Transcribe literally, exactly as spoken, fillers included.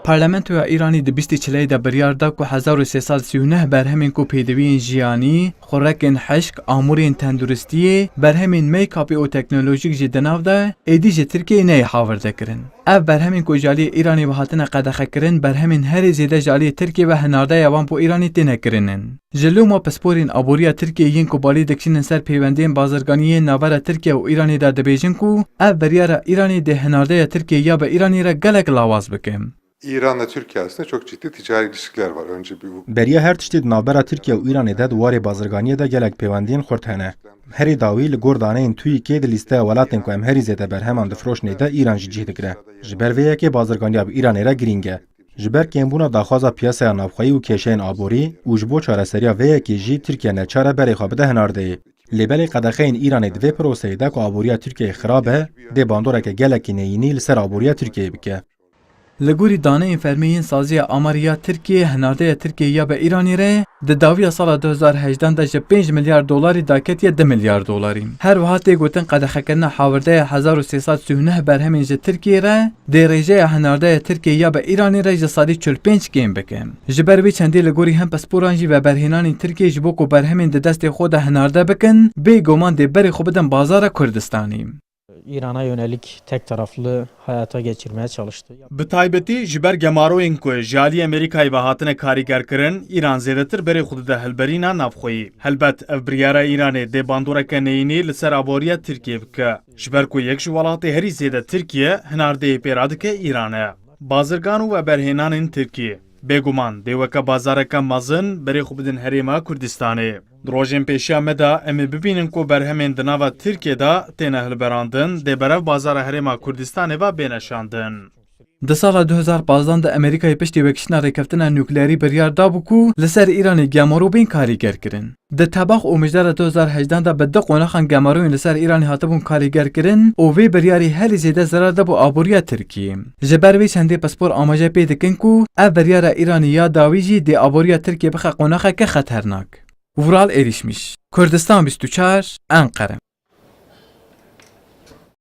Parlamentoya Îranî di bîstê çileyê de biryar da ku hezar û sê sed sî û neh berhemên ku pêdiviyên jiyanî, xurekên hişk, amûrên tenduristiyê, berhemên make-upê û teknolojîk jî di nav de, êdî ji Tirkiyeyê neyê hawirdekirin. Ev berhemên ku ji aliyê Îranê ve hatine qedexekirin, berhemên herî zêde ji aliyê Tirkiyê ve hinardeya wan bo Îranê têne kirinin. Ji loma pisporên aboriya Tirkiyê yên ku balî dikişînin ser pêwendiyên bazirganiyê navbera Tirkiye û Îranê de dibêjin ku ev biryara Îranê dê hinardeya Tirkiyê ya bi Îranê re gelek lawaz bike. İran'la Türkiye arasında çok ciddi ticari ilişkiler var. Önce bir bu Beriya her tiştî di navbera Tirkiye û Îranê de di warê bazirganiyê de gelek pêwendiyên xurt hene. Herî dawî li gor daneyên TÜİKê di lîsteya welatên ku em herî zêde berheman difiroşinê de Îran jî cih digire. Ji ber vê yekê bazirganiya bi Îranê re girîng e. Ji ber kêmbûna daxwaza piyasaya navxweyî û kêşeyên aborî û ji bo çareseriya vê yekê jî Tirkiye neçar e berê xwe bide hinardeyê. Lê belê qedexeyên Îranê di vê proseyê de ku aboriya Tirkiyeyê xirab e, dê bandoreke gelekî neyînî li ser aboriya Tirkiyeyê bike. Li gorî daneyên fermî yên Saziya Amarî ya Tirkiyê, hinardeya Tirkiyê ya bi Îranê re di dawiya sala du hezar hejdeh de ji pênc milyar dolarî daketiye du milyar dolarî. Her wiha tê gotin qedexekirina hawirdeya hezar û sê sed sî û neh berhemên ji Tirkiyê re dê rêjeya hinardeya Tirkiyê ya bi Îranê re ji sedî çil pênc kêm bike. Ji ber vê çendê li gorî hin pisporan jî veberhênanên Tirkiyê ji bo ku berhemên di destê xwe de hinarde bikin, bêguman dê berê xwe bidin bazara Kurdistanê. İran'a yönelik tek taraflı hayata geçirmeye çalıştı. Bi taybetî ji ber gemaroyên ku ji alî Amerîkayê ve hatine karîgerkirin, Îran zêdetir berê xwe dide hilberîna navxweyî. Helbet ev biryara Îranê dê bandoreke neyînî li ser aboriya Tirkiyê bike. Ji ber ku yek ji welatê herî zêde Tirkiye hinardeyê pê radike Îran e. Bazirgan û veberhênanên Tirkiyê, bêguman dê weke bazareke mezin berê xwe bidin Herêma Kurdistanê. Di rojên pêşiya me de em ê bibînin ku berhemên di nava Tirkiyê de têne hilberandin, dê berev bazara Herêma Kurdistanê ve bêne şandin. Di sala du hezar pazdeh de Amerîkayê piştî vekişîna rêkeftina nukleerî biryar dabû ku li ser Îranê gemaro bên karîgerkirin. Di tebax û mijdara du hezar hejdeh de bi du qonaxan gemaroyên li ser Îranê hatibûn karîgerkirin û vê biryarî herî zêde zerar da bo aboriya Tirkiyê. Ji ber vê çendê pispor amaje pê dikin ku ev biryara Îranê ya dawî jî dê aboriya Tirkiyê bixe qonaxeke xeternak. Vural Erişmiş, Kurdistan bîst û çar, Enqere.